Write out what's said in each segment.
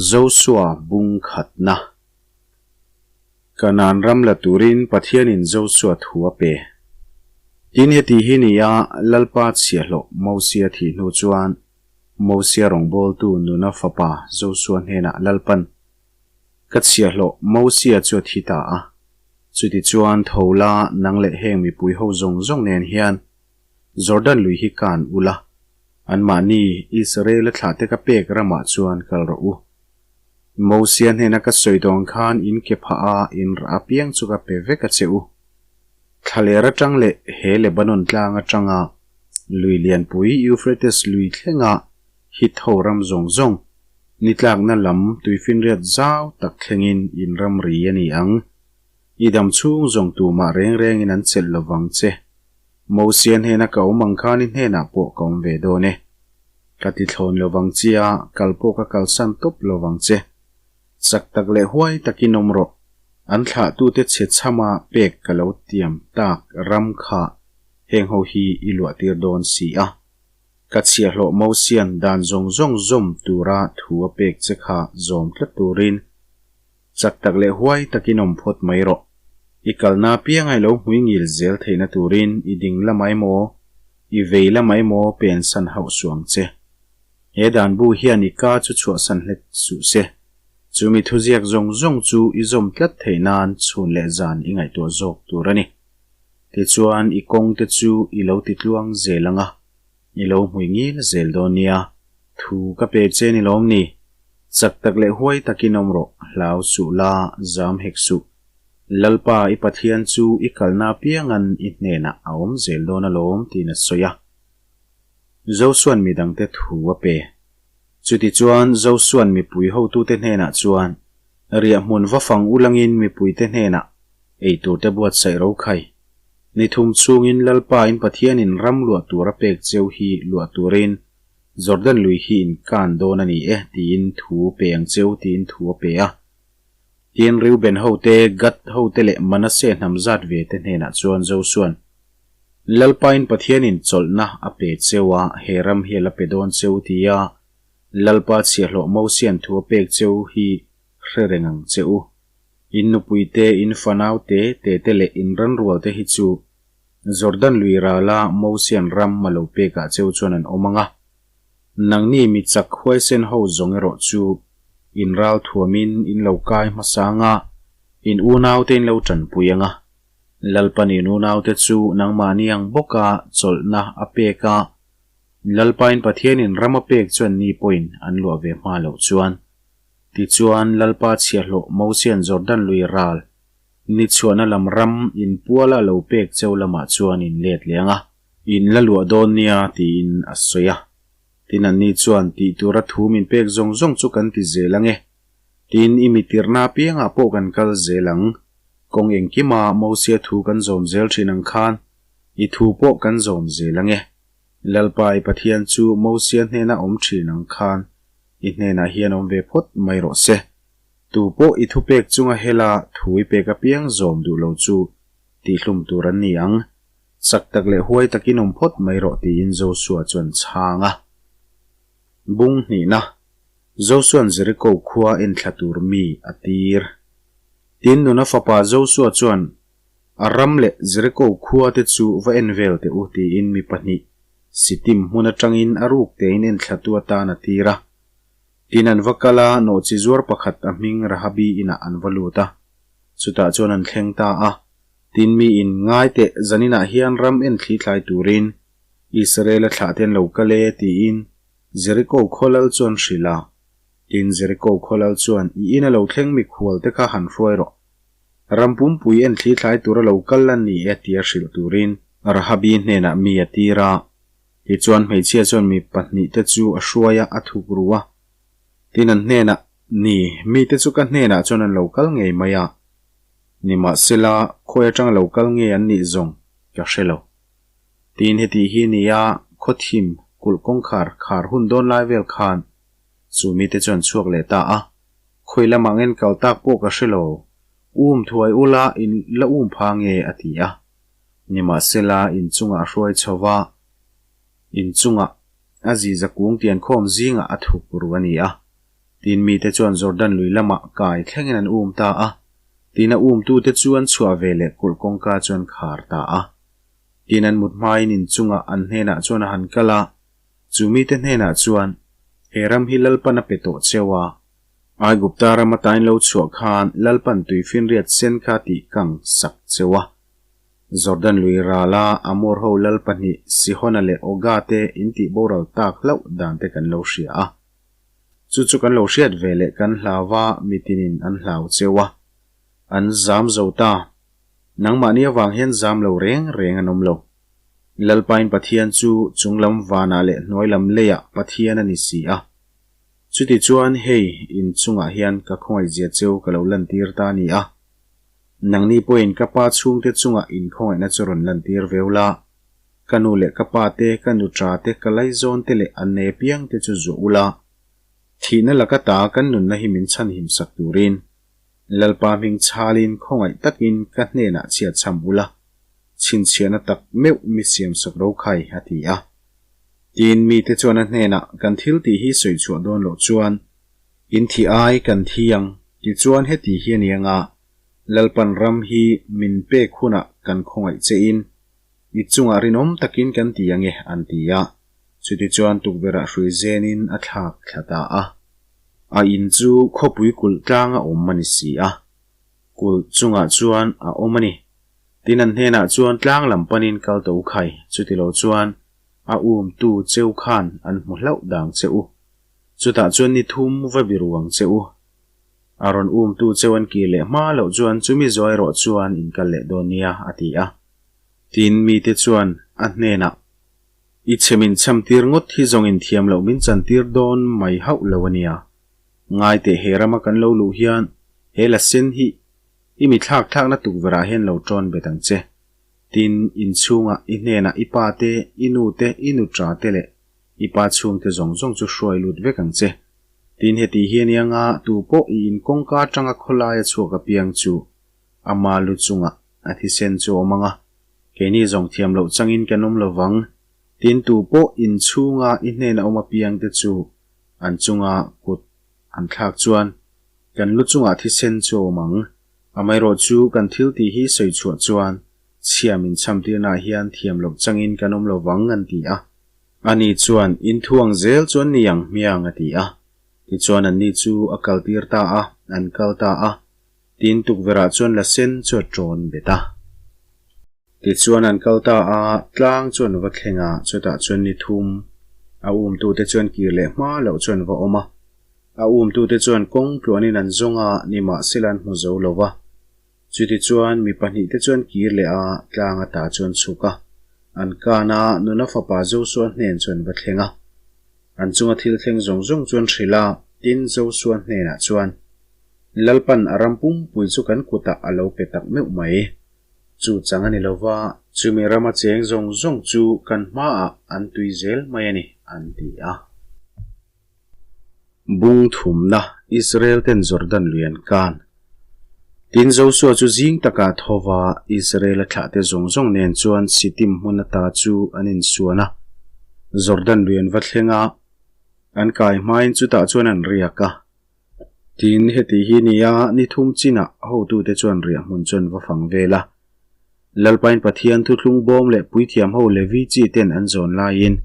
Josua bung khatna. Kanaan ram la turin Pathianin Josua thu a pe. Tin heti hi ni a, Lalpa chhiahhlawh Mosia thih hnu chuan Mosia rawngbawltu Nuna fapa Josua hnenah Lalpan, Ka chhiahhlawh Mosia chu a thi ta a. Chutichuan tho la nang leh heng mipui ho zawng zawng nen hian Jordan lui hi kan ula, anmahni Israel-a thlahte ka pek ramah chuan kal rawh u. Mosia hnena ka sawi dawn khan in ke phah a, in rah apiang chu ka pe vek a che u. Thlaler atang leh he Lebanon tlang atanga lui lianpui Euphrates lui thlenga hit ho ram zawng zawng, ni tlakna lam tuifinriat zau tak thlengin in ramri a ni ang. I dam chhung zawng tumah reng rengin an chelh lovang che. Mosia hnena ka awm ang khan i hnenah pawh ka awm ve dawn e. Ka ti thlawn lovang chia, kal pawh ka kalsan tawp lovang che. Chak tak leh huai takin awm rawh. An thlahtute chhe chhama pek ka lo tiam tak ram kha heng ho hi i luahtir dawn si a. Ka chhiahhlawh Mosian dan zawng zawng zawm tura thu a pek che kha zawm tlat turin Chak tak leh huai takin awm phawt mai rawh. I kalna apianga i lo hmui ngil zel theihna turin i ding la mai maw, i vei la mai maw pensan hauh suh ang che. He dan bu hian i ka chu chhuahsan hlek suh se. Chu mi thuziak zawng zawng chu i zawm tlat theih nan chhun leh zan i ngaihtuah zawk tur a ni. Tichuan i kawngte chu i lo titluang zel ang a. I lo hmui ngil zel dawn nia, thu ka pe che ni lawm ni? Chak tak leh huai takin awm rawh, hlau suh la, zam hek suh. Lalpa i Pathian chu i kalna apiangan i hnenah a awm zel dawn alawm tiin a sawi a. Josua'n midangte thu a pe. Chutichuan Josua'n mipui hotute hnenah chuan, Riahhmun va fang ulangin mipuite hnenah eiturte buatsaih ro khai. Ni thum chhungin Lalpa in Pathianin ram luah tur a pek cheu hi luah turin Jordan lui hi in kan dawn a ni e tiin thu pe ang cheu tiin thu a pe a. Tin, Reuben hote, Gad hote leh Manasseh hnam zat ve te hnenah chuan Josua'n, Lalpa in Pathianin chawlhna a pe cheu a, he ram hi a la pe dawn cheu tia Lalpa chhiahhlawh Mosia'n thu a pek cheu hi hre reng ang che u. In nupui te, in fanau te, tete leh in ranrual te hi chu Jordan lui rala Mosian ram a lo pekah cheu chuan an awm ang a. Nangni mi chak huaisen ho zawng erawh chu in ral thuamin in lo kai hmasa ang a, in unaute in lo tanpui ang a. Lalpan in unaute chu nangmahni ang bawka chawlhna a pek a, Lalpain Pathianin ram a pek chuan ni pawhin an luah ve hma loh chuan. Tichuan, Lalpa chhiahhlawh Mosia'n Jordan lui ral ni chhuahna lam ram in puala a lo pek cheu lamah chuan in let leh ang a, in la luah dawn nia tiin a sawi a. Tin, anni chuan, Tih tura thu min pek zawng zawng chu kan ti zel ang e. Tin, i mi tirhna apiangah pawh kan kal zel ang. Kawng engkima Mosia thu kan zawm zel thin ang khan i thu pawh kan zawm zel ang e. Lalpa i Pathian chu Mosia hnena awm thin ang khan I hnenah hian awm ve phawt mai rawh se. Tu pawh i thupek chunga hela thu i pek apiang zawm duh lo chu tihhlum tur an ni ang. Chak tak leh huai takin awm phawt mai rawh tiin Joshua chuan chhang a. Bung hnihna, Josua'n Jeriko khua enthla tur mi a tir. Tin, nuna fapa Joshua chuan a ram leh Jeriko khua te chu va en vel teh u tiin mi pahnih Sitim hmun atangin a ruk tein enthlatu atan a tir a. Tin an va kal a, nawhchi zuar pakhat a hming Rahabi inah an va lut a. Chutah chuan an thleng ta a. Tin miin, Ngai teh, zaninah hian ram enthli tlai turin Israel-a thlahte an lo kal e, tiin Jeriko khaw lal chuan hrilh a. Tin Jeriko khaw lal chuan, I ina lo thleng mikhualte kha han hruai rawh. Ram pumpui enthli thlai tura lo kal a ni e tia hrilh turin Rahabi hnenah mi a tir a. Tichuan hmeichhia chuan mi pahnihte chu a hruai a, a thuk ru a. Tin an hnenah, Ni, mite chu ka hnenah chuan an lo kal ngei mai a. Nimahsela, khawi atanga lo kal nge an nih zawng ka hre lo. Tin heti hi ni a, khawthim kulh kawngkhar khar hun dawn lai vel khan chu mite chu an chhuak leh ta a. Khawi lamah ngen kal tak pawh ka hre lo, um thuai ula in la um pha nge a ti a. Nimahsela in chungah a hruai chho va, in chungah a ziza kung tiankhawm zingah a thuk ru a ni a. Tin, mite chuan Jordan lui lamah kai thlengin an um ta a. Tin, a umtute chu an chhuah ve leh kulh kawngka chu an khar ta a. Tin, an mut hmain inchungah an hnenah chuan a han kal a, chu mite hnenah chuan, He ram hi Lalpan a pe tawh cheu a. Aigupta ram atain lo chhuah khan Lalpan tuifinriat sen kha tih kang sak cheu a. Jordan lui rala Amor ho lal pahnih Sihona leh Oga te in tih boral tak hlauh dan te kan lo hria a. Chu chu kan lo hriat ve leh kan hlau a, mitinin an hlau cheu a. An zam zo ta. Nangmahni avang hian zam lo reng reng an awm lo. Lalpain Pathian chu chunglam vanah leh hnuailam leiah Pathian a ni si a. Chutichuan hei inchungah hian ka khawngaihzia cheu ka lo lantir ta a ni a. Nangni pawhin ka pa chhungte chungah inkhawngaihna chu rawn lantir veu la. Ka nu leh ka pa te, ka nuṭa te, ka laizawn te leh an nei apiang te chu zuah ula. Thihna laka ta kan nunna hi min chhanhim sak turin Lalpa hming chhalin khawngaih takin ka hnenah chhiatchham ula, chhinchhiahna tak meuh mi siamsak ro khai, a ti a. Tin, mite chuan a hnenah kan thil tih hi sawi chhuah dawn loh chuan in thi ai kan thi ang, tichuan heti hi a ni anga Lalpan ram hi min pek hunah kan khawngaih che in i chungah rinawm takin kan ti ang e, an ti a. Chutichuan tukverhah hrui zenin a thlak thla ta a. A in chu khawpui kulh tlanga awm a ni si a, kulh chungah chuan a awm a ni. Tin an hnenah chuan tlang lam panin kal to khai, chutilo chuan a umtu cheu khan an hmu hlauh dang che u. Chutah chuan ni thum va biru ang che u. A rawn umtu cheu an kir leh hma loh chuan chumi zawi erawh chuan in kal leh dawn nia, a ti a. Tin mite chuan a hnenah, I chhe min cham tir ngawt hi zawng in thiam loh min chan tir dawn mai hauh lo a nia. Ngai teh he rama kan lo luh hian he la sen hi i mi thlak thlakna tukverhah hian lo tawn bet ang che. Tin, in chhungah i hnenah i pa te, i nu te, i nutra te leh i pa chhungte zawng zawng chu hruai lut vek ang che. Tin, heti hi a nia nga tu pawh i in kawngka atanga khawlaia chhuak apiang chu ama lu chungah a thisen chu a awm ang a. Keini zawng thiam loh changin kan awm lo vang. Tin, tu pawh in chhunga i hnena awm apiangte chu an chunga kut an thlak chuan kan lu chungah thisen chu a awm ang. Amaherawh chu kan thil tih hi sawi chhuah chuan chhia min chhamtirnaah hian thiam loh changin kan awm lo vang an ti a. Ani chuan, In thuang zel chuan ni ang hmiang a ti a. Tichuan anni chu a kaltir ta a, an kal ta a. Tin, tukverhah chuan la sen chu a ṭawn bet a. Tichuan an kal ta a, tlang chu an va thleng a, chutah chuan ni thum a umtute chuan kir leh hma loh chu an va awm a. A umtute chuan kawng tluanin an zawng a, nimahsela an hmu zo lo va. Chutichuan mi pahnihte chuan kir leh a, tlang ata chu an chhuk a. An kan a, nuna fapa Josua hnen chu an va thleng a. An chunga thil thleng zawng zawng chu an hrilh a, tin Josua hnenah chuan, Lalpan a ram pumpui chu kan kutah a lo pe tak meuh mai. Chu chang a ni lo va, chumi rama cheng zawng zawng chu kan hmaah an tui zel mai a ni, an ti a. Bung thumna Israel ten Jordan lui an kan. Tin Josua chu zing takah tho va, Israel a thlahte zawng zawng nen chuan Sittim hmun ata chu an insuan a. Jordan lui an va thleng a, an kai hmain chutah chuan an riak a. Tin, heti hi nia ni thum chinah hotute chuan riahhmun chu an va fang vel a. Lalpain Pathian thuthlung bawm leh puithiam ho Levi chi ten an zawn laiin,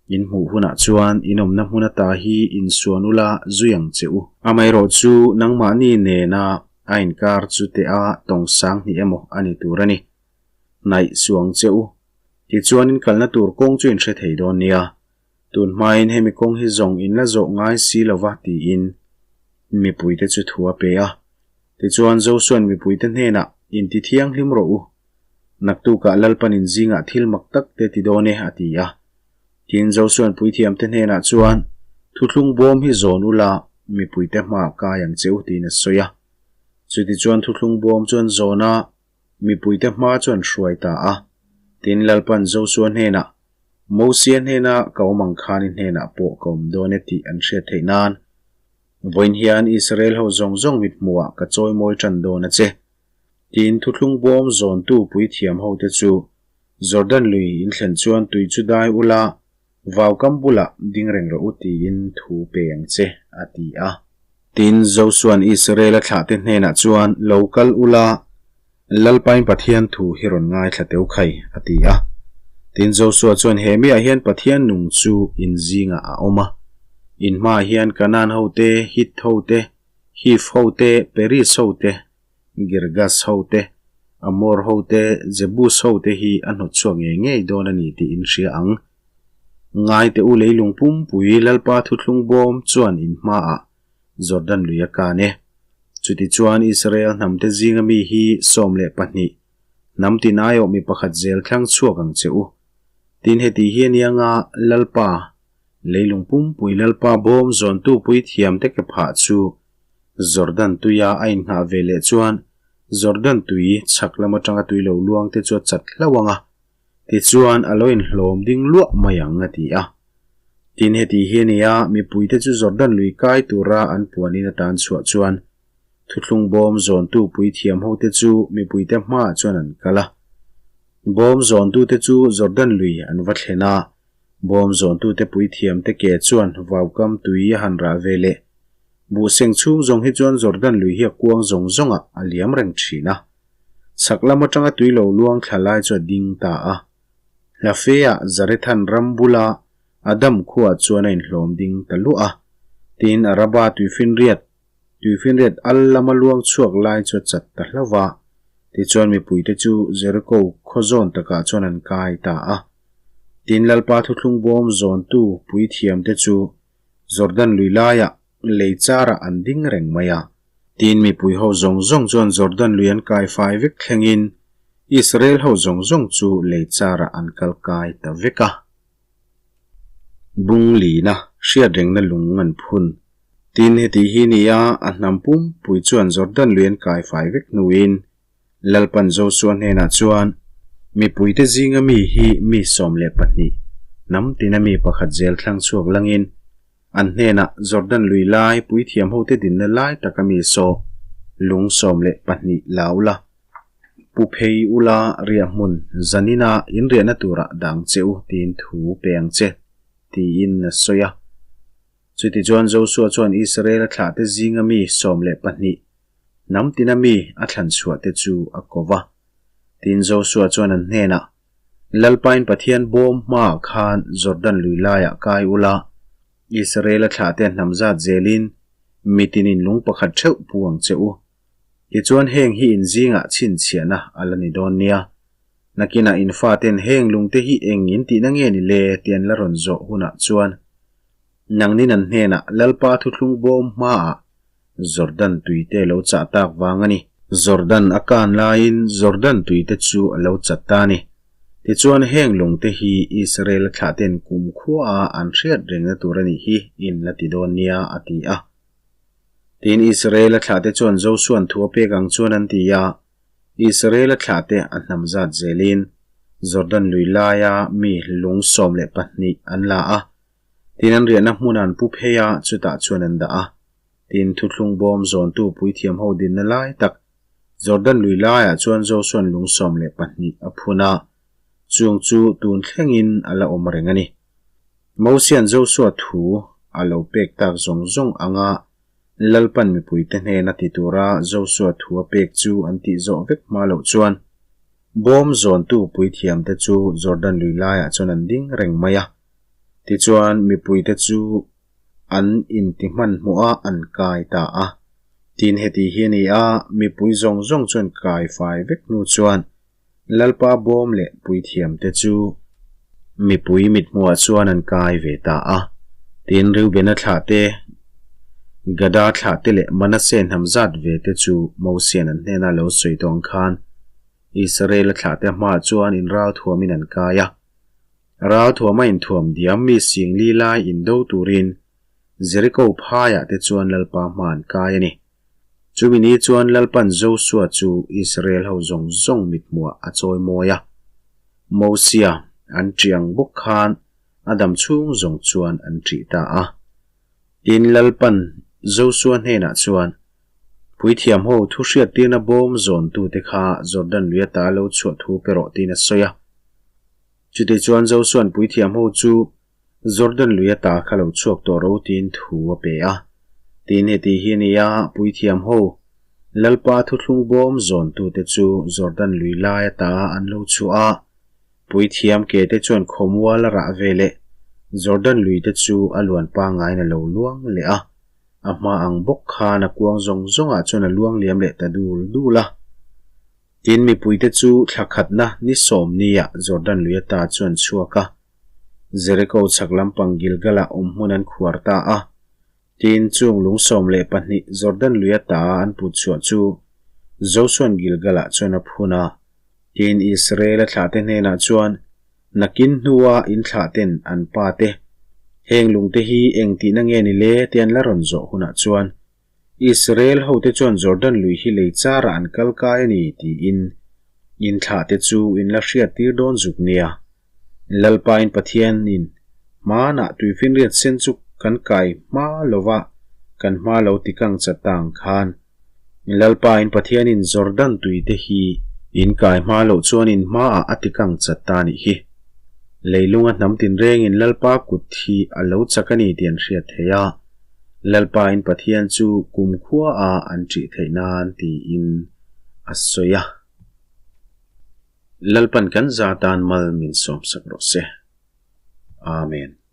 In hmuh hunah chuan in awmna hmun ata hi insuan ula zui ang che u. Amaherawhchu nangmahni nena a inkar chu teh a tawng sang hnih emaw a ni tur a ni. Hnaih suh ang che u. Tichuan in kalna tur kawng chu in hre thei dawn nia. Tun hmain hemi kawng hi zawng in la zawh ngai si lo va tiin mipuite chu thu a pe a. Tichuan Josua'n mipuite hnenah, Inti thianghlim rawh u. Naktukah Lalpan in zingah thil mak tak te ti dawn e, a ti a. Tin, Josua'n puithiamte hnenah chuan, Thuthlung bawm hi zawn ula, mipuite hmaah kai ang che u, tiin a sawi a. Chutichuan thuthlung bawm chu an zawn a, mipuite hma chu an hruai ta a. Tin, Lalpan Josua hnenah, Mosia hnena ka awm ang khan i hnenah pawh ka awm dawn e tih an hriat theih nan, vawiin hian Israel ho zawng zawng mithmuhah ka chawimawi tan dawn a che. Tin, thuthlung bawm zawntu puithiam hote chu Jordan lui in thlen chuan tui chu dai ula. Vaukam bulah ding reng rawh u tiin thu pe ang che, a ti a. Tin, Josua'n Israela thlahte hnenah chuan, Lo kal ula, Lalpain Pathian thu hi rawn ngaithla teu khai, a ti a. Tin, Josua chuan, He miah hian Pathian nung chu in zingah a awm a. In hmaah hian Kanaan hote, Hit hote, Hiv hote, Peris hote, Girgas hote, Amor hote, Jebus hote hi a hnawtchhuak ngei ngei dawn a ni tih in hria ang. Ngaite u leilung pumpui Lalpa thuthlung bawm chuan in hmaah Jordan lui a kan e. Chutichuan Israel hnamte zinga mi hi 12, hnam tin aiawh mi pakhat zel thlang chhuak ang che u. Tin heti hi a nia nga, Lalpa, leilung pumpui Lalpa bawm zawntu puithiamte ke phah chu Jordan tuia a inngah ve leh chuan Jordan tui chhak lam atanga tui lo luangte chu a chat hlauh ang a, Tichuan a lo inhlawm ding luah mai ang, a ti a. Tin, heti hi a ni a, mipuite chu Jordan lui kai tura an puanin atan chhuah chuan thuthlung bawm zawntu puithiam hote chu mipuite hmaah chuan an kal a. Bawm zawntute chu Jordan lui an va thlen a, bawm zawntute puithiamte ke chuan vaukam tui a han rah ve leh. Buhseng chhung zawng hi chuan Jordan lui hi a kuang zawng zawngah a liam reng thin a. Chhak lam atanga tui lo luang thla lai chu a ding ta a. Hlafeah Zarethan ram bula Adam khuaah chuan a inhlawm ding ta luah a. Tin, Araba tuifinriat, tuifinriat al lama luang chhuak lai chu a chat ta hlauh va. Tichuan mipuite chu Jeriko khaw zawn takah chuan an kai ta a. Tin, Lalpa thuthlung bawm zawntu puithiamte chu Jordan lui laiah lei charah an ding reng mai a. Tin, mipui ho zawng zawng chuan Jordan lui an kai fai vek thlengin Israel ho zawng zawng chu lei charah an kal kai ta vek a. Bung lina hriatrengna lung an phun. Tin, heti hi ni a, a hnam pumpui chuan Jordan lui an kai fai vek hnuin Lalpan Josua hnenah chuan, Mipuite zinga mi hi mi 12, hnam tina mi pakhat zel thlang chhuak langin, An hnenah Jordan lui lai puithiam hote dinna lai taka mi saw lung 12 la ula, Pu phei ula riahhmun zanina inriahna turah dang che u tiin thu pe ang che, tiin a sawi a. Chutichuan Josua chuan Israela thlahte zinga mi 12, hnam tina mi a thlan chhuahte chu a ko va. Tin Josua chuan an hnenah, Lalpain Pathian bawm hmaah khan Jordan lui laiah kai ula, Israela thlahte hnam zat zelin mitinin lung pakhat theuh pu ang che u. Tichuan heng hi in zingah chhinchhiahna a la ni dawn nia. Nakinah in faten heng lungte hi eng in tihna nge ni le ti an la rawn zawh hunah chuan nangnin an hnenah Lalpa thuthlung bawm hmaah Jordan tuite lo chah tak vang a ni. Jordan a kan laiin Jordan tuite chu a lo chat ta a ni. Tichuan heng lungte hi Israel thlahten kumkhua an hriat rengna tur a nih hi in la ti dawn nia, a ti a. Tin Israel thlahte chuan Josua'n thu a pek ang chuan an ti a, Israel thlahte a hnam zat zelin Jordan lui laia mi lung 12 an la a. Tin an riahna hmun an pu phei a, chutah chuan an dah a. Tin thuthlung bawm zawntu puithiam ho dinna lai tak Jordan lui laiah chuan Josua'n lung 12 a phun a, chung chu tun thlengin a la awm reng a ni. Mosia'n Josua thu a lo pek tak zawng zawng anga Lalpan mipuite hnena ti tura Josua thu a pek chu an tih zawh vek hma loh chuan bawm zawntu puithiamte chu Jordan lui laiah chuan an ding reng mai a. Tichuan mipuite chu an inti hmanhmawh a, an kai ta a. Tin heti hi a ni a, mipui zawng zawng chuan kai fai vek hnu chuan Lalpa bawm leh puithiamte chu mipui mithmuhah chuan an kai ve ta a. Tin Reubena thlahte, Gada thlahte leh Manase hnam zat ve te chu Mosia'n an hnena lo sawi tawh ang khan Israela thlahte hmaah chuan inralthuamin an kai a. Ralthuam a inthuam diam mi singli lai indo turin Jeriko phaiah te chuan Lalpa hma an kai a ni. Chumi ni chuan Lalpan Josua chu Israel ho zawng zawng mithmuah a chawi mawi a. Mosia an ṭih ang bawk khan a dam chhung zawng chuan an ṭih ta a. Tin Lalpan Josua hnenah chuan, Puithiam ho thu hriattirna bawm zawntute kha Jordan lui ata lo chhuah thu pe rawh tiin a sawi a. Chutichuan Josua'n puithiam ho chu Jordan lui ata kha lo chhuak tawh rawh u tiin thu a pe a. Tin, heti hi a ni a, puithiam ho, Lalpa thuthlung bawm zawntute chu Jordan lui lai ata an lo chhuah a. Puithiam ke te chuan khawmual a rah ve leh Jordan lui te chu a luan pangaiin a lo luang leh a. A hma ang bawk khan a kuang zawng zawngah chuan a luang liam leh ta dul dul a. Tin, mipuite chu thla khatna ni sawmniah Jordan lui ata chuan chhuak a, Jeriko chhak lampang Gilgal-ah awm hmun an khuar ta a. Tin, chung lung 12 Jordan lui ata an put chhuah chu Josua'n Gilgal-ah chuan a phun a. Tin, Israel-a thlahte hnenah chuan, Nakin hnua in thlahten an pa te, heng lungte hi eng tihna nge ni le? ti an la rawn zawh hunah chuan, Israel hote chuan Jordan lui hi lei charah an kal kai a ni tiin in thlahte chu in la hriattir dawn zuk nia. Lalpain Pathianin hmanah tuifinriat sen chu kan kai hma lova kan hma lo tikang chat ta ang khan Lalpain Pathianin Jordan tuite hi in kai hma loh chuan in hmaah a tikang chat ta nih hi. Leilunga hnam tinrengin Lalpa kut hi a lo chak a ni tih an hriat theih a. Lalpain Pathian chu kumkhua a an ṭih theih nan tiin a sawi a. Lalpan kan za tan mal min sawmsak rawh se. Amen.